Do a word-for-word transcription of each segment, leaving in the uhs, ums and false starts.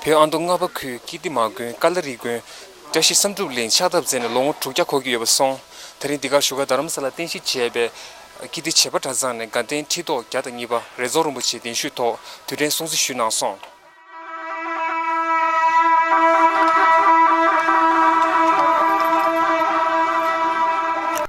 བོད་ཨ་མདོ་རྔ་པ་ཁུལ་ཀིརྟི་མ་དགོན་ཀ་ལ་རི་དགོན་བཀྲ་ཤིས་བསམ་གྲུབ་གླིང་ཕྱག་བཏབ་མཛད་ནས་ལོ་ངོ་དྲུག་བརྒྱ་འཁོར་གྱི་ཡོད་པ་སོང་། དེ་རིང་འདི་གར་བཞུགས་སྒར་རྡ་རམ་ས་ལ་རྟེན་གཞི་བྱས་པའི་ཀིརྟི་བྱེས་པ་གྲྭ་ཚང་ནས་དགའ་ལྡན་ཁྲི་ཐོག་བརྒྱ་དང་གཉིས་པ་རེ་རྫོང་རིན་པོ་ཆེ་གདན་ཞུས་ཐོག་དུས་དྲན་སྲུང་བརྩི་ཞུས་གནང་སོང་།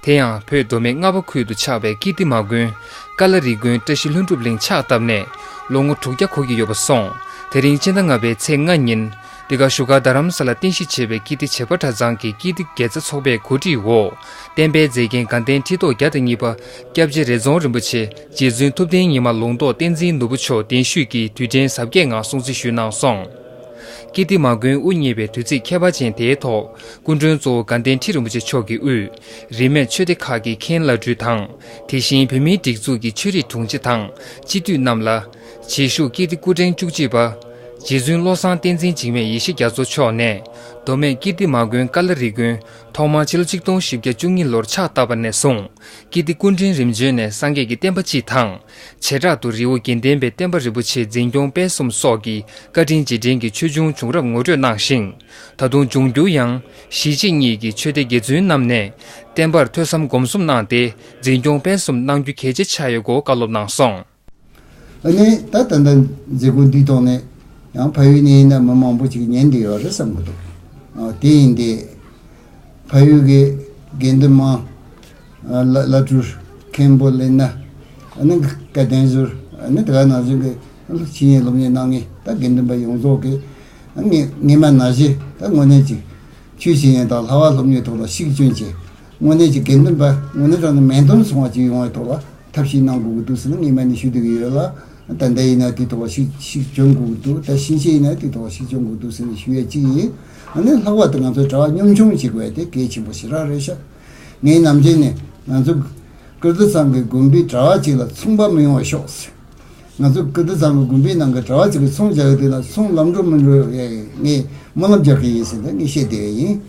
དེ་ཡང་བོད་མདོ་སྨད་རྔ་པ་ཁུལ་དུ་ཆགས་པའི་ཀིརྟི་མ་དགོན་ཀ་ལ་རི་དགོན་བཀྲ་ཤིས་ལྷུན་གྲུབ་གླིང་ཕྱག་བཏབ་ནས་ལོ་ངོ་དྲུག་བརྒྱ་འཁོར་གྱི་ཡོད་པ་སོང་། དེ་རིང་སྤྱི་ཟླ་ལྔ་པའི་ཚེས་ལྔ་ཉིན་འདི་ག་བཞུགས་སྒར་རྡ་རམ་ས་ལ་རྟེན་གཞི་བྱས་པའི་ཀིརྟི་བྱེས་པ་གྲྭ་ཚང་གི་ཀིརྟི་དགེ་རྩ་ཚོགས་པའི་གོ་སྒྲིག་འོག་བསྟན་པའི་མཛེས་རྒྱན་དགའ་ལྡན་ཁྲི་ཐོག་བརྒྱ་དང་གཉིས་པ་སྐྱབས་རྗེ་རེ་རྫོང་རིན་པོ་ཆེ་རྗེ་བཙུན་ཐུབ་བསྟན་ཉི་མ་ལུང་རྟོགས་བསྟན་འཛིན་ནོར་བུ་མཆོག་གདན་ཞུས་ཀྱིས་དུས་དྲན་གཟབ་རྒྱས་ངང་སྲུང་བརྩི་ཞུས་གནང་སོང་། ཀིརྟི་མ་དགོན་དབུ་བརྙེས་པའི་དུས་ཚིགས་ཁྱད་པར་ཅན་དེའི་ཐོག་སྐུ་མགྲོན་གཙོ་བོ་དགའ་ལྡན་ཁྲི་རིན་པོ་ཆེ་མཆོག་གིས་དབུས་རིས་མེད་ཆོས་སྡེ་ཁག་གི་མཁན་བླ་སྤྲུལ་དང་། དེ་བཞིན་བོད་མིའི་སྒྲིག་འཛུགས་ཀྱི་ཆོས་རིག་དྲུང་ཆེ་དང་སྤྱི་འཐུས་རྣམས་ལ། རྗེས་ཞུགས་ཀིརྟི་སྐུ་ཕྲེང་བཅུ་གཅིག་པ། རྗེ་བཙུན་བློ་བཟང་བསྟན་འཛིན་འཇིགས་མེད་ཡེ་ཤེས་རྒྱ་མཚོ་མཆོག་ནས་མདོ་སྨད་ཀིརྟི་མ་དགོན་ཀ་ལ་རི་དགོན་ཐོག་མར་ཕྱི་ལོ་ཆིག་སྟོང་བཞི་བརྒྱ་བཅུ་གཉིས་ལོར་ཕྱག་བཏབ་པ་ནས་བཟུང་། ཀིརྟི་སྐུ་ཕྲེང་རིམ་བྱོན་ནས་སངས་རྒྱས་ཀྱི་བསྟན་པ་སྤྱི་དང་། བྱེ་བྲག་ཏུ་རི་བོ་དགེ་ལྡན་པའི་བསྟན་པ་རིན་པོ་ཆེ་འཛིན་སྐྱོང་སྤེལ་གསུམ་སོགས་ཀྱི་བཀའ་དྲིན་རྗེས་དྲན་གྱི་ཆོས་འབྱུང་བྱུང་རབས་ངོ་སྤྲོད་གནང་ཞིང་། ད་དུང་འབྱུང་འགྱུར་ཡང་གཞིས་བྱེས་གཉིས་ཀྱི་ཆོས་སྡེ་དགེ་བཙུན་རྣམས་ནས་བསྟན་པར་ཐོས་བསམ་སྒོམ་གསུམ་གནང་སྟེ་འཛིན་སྐྱོང་སྤེལ་གསུམ་གནང་རྒྱུ་གལ་ཆེ་ཆགས་ཡོད་སྐོར་བཀའ་སློབ་གནང་སོང་། ཨ་ནི་ད་ད་ལྟ་མཛད་སྒོ་འདིའི་ཐོག་ནས་ཡང་ཕ་ཡུལ་ནས་ཡིན་ན་མི་མང་པོ་ཅིག་ཉན་བསྡད་ཡོད་རེད་བསམ་གྱི་འདུག་ཨ་དེ་ཡིན་ཏེ། ཕ་ཡུལ་གྱི་དགེ་འདུན་མང་། ཨ་བླ་བླ་སྤྲུལ་མཁན་པོ་ལེན་ན། ཨ་ནི་དགའ་ལྡན་ཟུར་ཨ་ནི་དེ་ག་ནང་བཞིན་གྱི་ཕྱི་ཉིན་སློབ་གཉེར་གནང་མཁན་ད་དགེ་འདུན་པ་ཡོངས་རྫོགས་ཀྱིས་ཨ་ནི་སྔས་མ་ནང་བཞིན་ད་དངོས་གནས་ཅིག་ཆོས་བྱེད་ཡན་དང་ལྷག་པར་སློབ་གཉེར་ཐོག་ལ་ཤུགས་བསྐྱོན་བྱས། དངོས་གནས་ཀྱི་དགེ་འདུན་པ་དངོས་གནས་དྲང་གནས་མིང་དོན་མཚུངས་པ་ཅིག་ཡོང་བའི་ཐོག་ལ་ཐབས་ཤེས་གནང་དགོས་ཀྱི་འདུག་ཟེར་ནས་སྔས་མ་ནས་ཞུ་བསྡད་ཀྱི་ཡོད་ལ། ད་ལྟ་ཡིན་ན་དེའི་ཐོག་ལ་ཤུགས་ཤུགས་བསྐྱོན་དགོས་ཀྱི་འདུག་ད་ཕྱིན་ཆད་ཡིན་ན་དེའི་ཐོག་ལ་ཤུགས་བསྐྱོན་དགོས་ཀྱི་འདུག་ཟེར་ནས་ཞུ་ཡས་གཅིག་ཡིན། ཨ་ནི་ལྷག་པར་དུ་ང་ཚོའི་གྲྭ་བ་ཉམ་ཆུང་བྱེད་དགོས་ཡས་དེ་གལ་ཆེན་པོ་ཞེ་དྲག་རེད་ཤག་ངའི་ནམ་རྒྱུན་ནས་ང་ཚོ་ཀིརྟི་ཚང་གི་དགོན་པའི་གྲྭ་བ་གཅིག་ལ་མཚུངས་པ་མི་ཡོང་བ་ཤོག་ཟེར། ང་ཚོ་ཀིརྟི་ཚང་གི་དགོན་པའི་ནང་གི་གྲྭ་བ་གཅིག་གིས་ཚོང་རྒྱག་ཡོད་དུས་ན་ཚོང་ལམ་འགྲོ་མི་འགྲོ་ཡས་ངས་སྨོན་ལམ་རྒྱག་གི་ཡིན་ཟེར་ནས་ངས་བཤད་བསྡད་ཡས་ཡིན།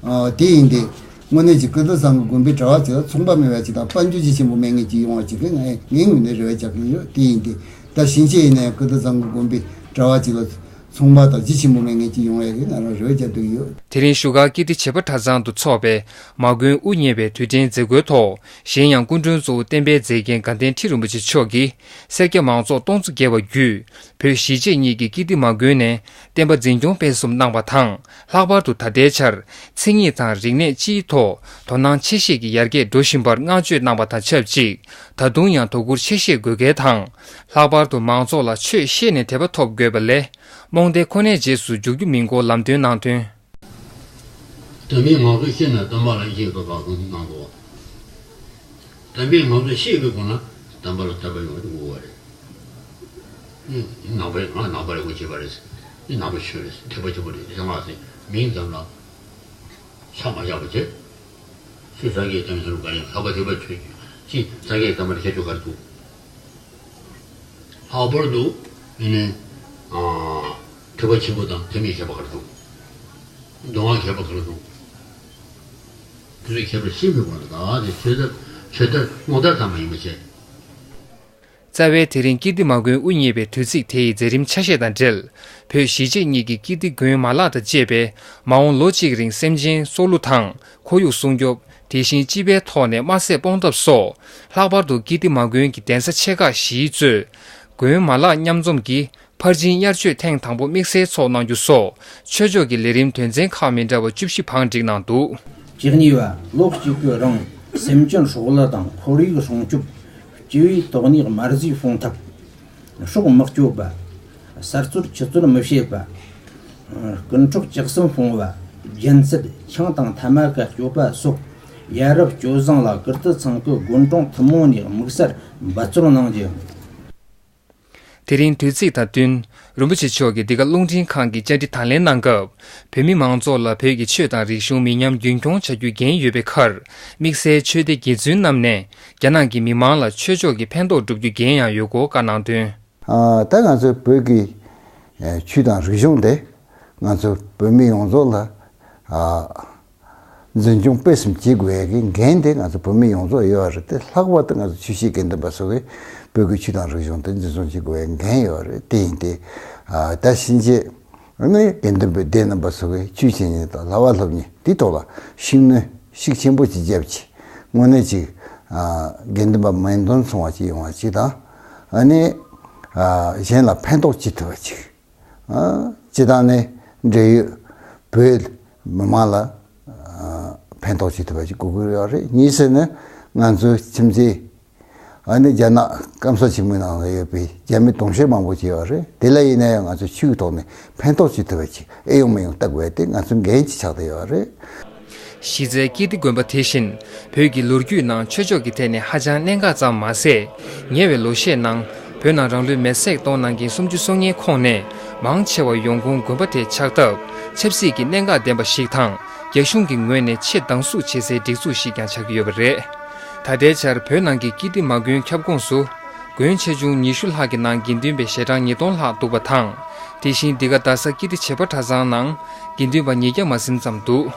ཨ་དེ་ཡིན་ཏེ། དངོས་གནས་ཀྱི་ཀིརྟི་ཚང་གི་དགོན་པའི་གྲྭ་བ་ཅིག་ལ་མཚུངས་པ་མེད་པ་ཅིག་དང་དཔལ་འབྱོར་ཇེ་ཆེན་པོ་མེད་མཁན་ཅིག་ཡོང་བ་ཅིག་གི་ངས་ངའི་ངོས་ནས་རེ་བ་རྒྱག་གི་ཡོད། དེ་ཡིན་ཏེ། ད་ཕྱིན་ཆད་ཡིན་ན་ཡང་ཀིརྟི་ཚང་གི་དགོན་པའི་གྲྭ་བ་ཅིག་ལ་མཚུངས་པ་དང་ཇེ་ཆེན་པོ་མེད་མཁན་ཅིག་ཡོང་བའི་གི་ང་རང་རེ་བ་རྒྱག་འདོད་ཡོད། དེ་རིང་བཞུགས་སྒར་ཀིརྟི་བྱེས་པ་གྲྭ་ཚང་དུ་འཚོགས་པའི་མ་དགོན་དབུ་བརྙེས་པའི་དུས་དྲན་མཛད་སྒོའི་ཐོག་གཞན་ཡང་སྐུ་མགྲོན་གཙོ་བོ་བསྟན་པའི་མཛེས་རྒྱན་དགའ་ལྡན་ཁྲི་རིན་པོ་ཆེ་མཆོག་གིས་སེར་སྐྱ་མང་ཚོགས་སྟོང་ཚོ་བརྒལ་བ་བརྒྱུད། བོད་གཞིས་བྱེས་གཉིས་ཀྱི་ཀིརྟི་མ་དགོན་ནས་བསྟན་པ་འཛིན་སྐྱོང་སྤེལ་གསུམ་གནང་བ་དང་། ལྷག་པར་དུ་ད་ལྟའི་ཆར་མཚན་ཉིད་དང་རིག་གནས་སྤྱིའི་ཐོག་དོ་སྣང་ཆེ་བཞེས་ཀྱིས་ཡར་རྒྱས་འགྲོ་བཞིན་པར་བསྔགས་བརྗོད་གནང་བ་དང་ཆབས་ཅིག་ད་དུང་ཡང་དོ་ཁུར་ཆེ་བཞེས་དགོས་གལ་དང་། ལྷག་པར་དུ་མང་ཚོགས་ལ་ཆོས་བཤད་ནས་དད་པ་ཐོབ་དགོས་པ་ལས། རྨོངས་དད་ཁོ་ནའི་རྗེས་སུ་འཇུག་རྒྱུ་མིན་སྐོར་ལམ་སྟོན་གནང་དོན། དམ་པའི་ངང་ཚུལ་ཤེས་ནས་སྟོན་པ་ལ་ཡིད་ཆེས་དགོས་པ་གསུངས་གནང་འདུག་དམ་པའི་ངང་ཚུལ་ཤེས་དགོས་དགོས་ན་དམ་པ་ལ་དད་པ་ཡོང་དགོས་པ་རེད། ནི་ནང་པའི་ང་ནང་པ་རེད་དགོས་བྱེད་པ་རེད། ནི་ནང་པ་ཆོས་རེད་ཐེག་པ་ཆེན་པོ་རེད་ཟེར་མ་ཟེར་མིང་ཙམ་ལ་ཆ་མ་བཞག་པ་བྱས། ཆོས་སངས་རྒྱས་བསྟན་པའི་ཆོས་ག་ཡིན་ལྷག་པ་ཐེག་པ་ཆོས་ཀྱི་ཅི་སངས་རྒྱས་བསྟན་པ་ལ་ཁྱད་ཆོས་ག་རེ་འདུག་ལྷག་པར་དུ་ཨེ་ནས་ཨ་ཐེག་པ་ཆེན་པོ་དང་ཐེག་དམན་ཁྱད་པར་ག་རེ་འདུག་མདོ་སྔགས་ཁྱད་པར་ག་རེ་འདུག་དེ་ཚོའི་ཁྱད་པར་ཤེས་དགོས་པ་ལ་ད་དེ་ཆོས་དར་ཆོས་དར་རྨོངས་དར་ཙམ་མ་ཡིན་པ་བྱས། རྩ་བའི་དེ་རིང་ཀིརྟི་མ་དགོན་དབུ་བརྙེས་པའི་དུས་ཚིགས་དེ་ཡི་མཛད་རིམ་ཆ་ཤས་དང་འབྲེལ། བོད་གཞིས་བྱེས་གཉིས་ཀྱི་ཀིརྟི་དགོན་མ་ལག་དང་བཅས་པས་མ་འོངས་ལོ་གཅིག་རིང་སེམས་ཅན་སྲོག་བླུ་དང་ཁོར་ཡུག་སྲུང་སྐྱོབ། དེ་བཞིན་སྤྱི་པའི་ཐོག་ནས་དམར་ཟས་སྤོང་ཐབས་སོགས། ལྷག་པར་དུ་ཀིརྟི་མ་དགོན་གྱི་གདན་ས་ཆེ་ཁག་བཞིའི་གཙོས། དགོན་མ་ལག་མཉམ་འཛོམས་ཀྱིས་ཕར་ཕྱིན་དབྱར་ཆོས་ཐེངས་དང་པོ་དམིགས་བསལ་ཚོགས་གནང་རྒྱུ་སོགས་ཆོས་ཕྱོགས་ཀྱི་ལས་རིམ་དོན་ཚན་ཁག་མི་འདྲ་བ་བཅུ་བཞི་བང་བསྒྲིགས་གནང་འདུག་བཅུ་གཉིས་པ། ལོ་གཅིག་གི་རིང་སེམས་ཅན་སྲོག་བླུ་དང་ཁོར་ཡུག་སྲུང་སྐྱོབ། སྤྱི་པའི་ཐོག་ནས་དམར་ཟས་སྤོང་ཐབས། སྲོག་མི་གཅོད་པ། གསར་གཏོད་ཆུ་ཚོད་མི་བྱེད་པ། རྐུན་སྲོག་ཇག་གསུམ་སྤོང་བ། རྒྱུན་སྲིད་ཆང་དང་ཐ་མག་ག་གཅོད་པ་སོགས་ཡ་རབས་སྤྱོད་བཟང་ལ་ཀིརྟི་ཚང་གི་དགོན་གྲོང་ཐུན་མོང་ནས་དམིགས་བསལ་འབད་བརྩོན་གནང་རྒྱུ། དེ་རིང་དུས་ཚིགས་དང་བསྟུན། རིན་པོ་ཆེ་མཆོག་གིས་འདི་ག་རླུང་འཕྲིན་ཁང་གི་བཅར་འདྲི་དང་ལེན་གནང་སྐབས། བོད་མི་མང་ཚོགས་ལ་བོད་ཀྱི་ཆོས་དང་རིག་གཞུང་མི་ཉམས་རྒྱུན་འཁྱོངས་བྱ་རྒྱུའི་འགན་ཡོད་པའི་ཁར། དམིགས་བསལ་ཆོས་སྡེ་དགེ་བཙུན་རྣམས་ནས་རྒྱ་ནག་གི་མི་མང་ལ་ཆོས་ཕྱོགས་ཀྱི་ཕན་ཐོགས་སྒྲུབ་རྒྱུའི་འགན་ཡང་ཡོད་སྐོར་བཀའ་གནང་དོན། ཨ་ད་ང་ཚོའི་བོད་ཀྱི་ཨ་ཆོས་དང་རིག་གཞུང་དེ་ང་ཚོ་བོད་མི་ཡོངས་རྫོགས་ལ་ཨ་འཛིན་སྐྱོང་སྤེལ་གསུམ་བྱེད་དགོས་ཡ་གི་འགན་དེ་ང་ཚོ་བོད་མི་ཡོངས་རྫོགས་ཡོད་རེད། དེ་ལྷག་པར་དུ་ང་ཚོ་ཆོས་བྱེད་དགེ་འདུན་པ་ཚོ་གིས་བོད་ཀྱི་ཆོས་དང་རིག་གཞུང་དེ་འཛིན་སྐྱོང་བྱེད་དགོས་ཡ་འགན་ཡོད་རེད། དེ་ཡིན་ཏེ་ཨ་ད་ཕྱིན་ཆད་ ཨ་ནི་དགེ་འདུན་པའི་སྡེ་རྣམ་པ་ཚོ་གིས་ཆོས་བྱེད་མཁན་དང་ལྷ་བ་སློབ་གཉེར་འདིའི་ཐོག་ལ་ཤུགས་སྣོན་ཤུགས་ཆེན་པོ་ཅིག་བརྒྱབ་ཅིག་དངོས་གནས་ཅིག་ཨ་དགེ་འདུན་པ་མིང་དོན་མཚུངས་པ་ཅིག་ཡོང་བ་ཅིག་དང་། ཨ་ནི་ཨ་གཞན་ལ་ཕན་ཐོགས་བྱེད་ཐུབ་པ་ཅིག་ཨ་སྤྱི་བཏང་ནས་འབྲེལ་ཡོད་བོད་མི་མང་ལ་ཨ་ཕན་ཐོགས་བྱེད་ཐུབ་པ་ཅིག་དགོས་ཀྱི་ཡོད་རེད། གཉིས་ཟེར་ན་ང་ཚོའི་ཁྱིམ་མཚེས་ཨ་ནི་རྒྱ་ནག་སྐམ་ས་ཆེན་མོའི་ནང་ལ་ཡོད་པའི་རྒྱ་མི་དུང་ཕྱུར་མང་པོ་ཅིག་ཡོད་རེད། དེ་ལ་ཡིན་ན་ཡང་ང་ཚོ་ཆོས་ཀྱི་ཐོག་ནས་ཕན་ཐོགས་བྱེད་ཐུབ་པ་ཅིག་ཨེ་ཡོང་མི་ཡོང་ལྟ་དགོས་ཏེ་ང་ཚོའི་འགན་ཅིག་ཆགས་བསྡད་ཡོད་རེད། གཞི་རྩའི་ཀིརྟི་དགོན་པ་དེ་བཞིན་བོད་ཀྱི་ལོ་རྒྱུས་ནང་ཆོས་ཕྱོགས་ཀྱི་ཐད་ནས་ཧ་ཅང་གནད་འགག་ཙམ་མ་ཟད། ཉེ་བའི་ལོ་ཤས་ནང་བོད་ནང་རང་ལུས་མེར་སྲེག་གཏོང་གནང་མཁན་སུམ་ཅུ་སོ་ལྔའི་ཁོངས་ནས་མང་ཆེ་བ་ཡོང་ཁུངས་དགོན་པ་དེ་ཆགས་སྟབས་ཆབ་སྲིད་ཀྱི་གནད་འགག་ལྡན་པ་ཞིག་དང་རྒྱ་གཞུང་གི་ངོས་ནས་ཆེས་སྡང་ཟུག་བྱེད་སའི་སྒྲིག་འཛུགས་ཤིག་ཀྱང་ཆགས་ཀྱི་ཡོད་པ་རེད། ད་ལྟའི་ཆར་བོད་ནང་གི་ཀིརྟི་མ་དགོན་ཁྱབ་ཁོངས་སུ་དགོན་ཆེ་ཆུང་ཉི་ཤུ་ལྷག་གི་ནང་དགེ་འདུན་པའི་ཞལ་གྲངས་ཉིས་སྟོང་ལྷག་འདུག་པ་དང་། དེ་བཞིན་འདི་ག་རྡ་ས་ཀིརྟི་བྱེས་པ་གྲྭ་ཚང་ནང་དགེ་འདུན་པ་ཉིས་བརྒྱ་མ་ཟིན་ཙམ་འདུག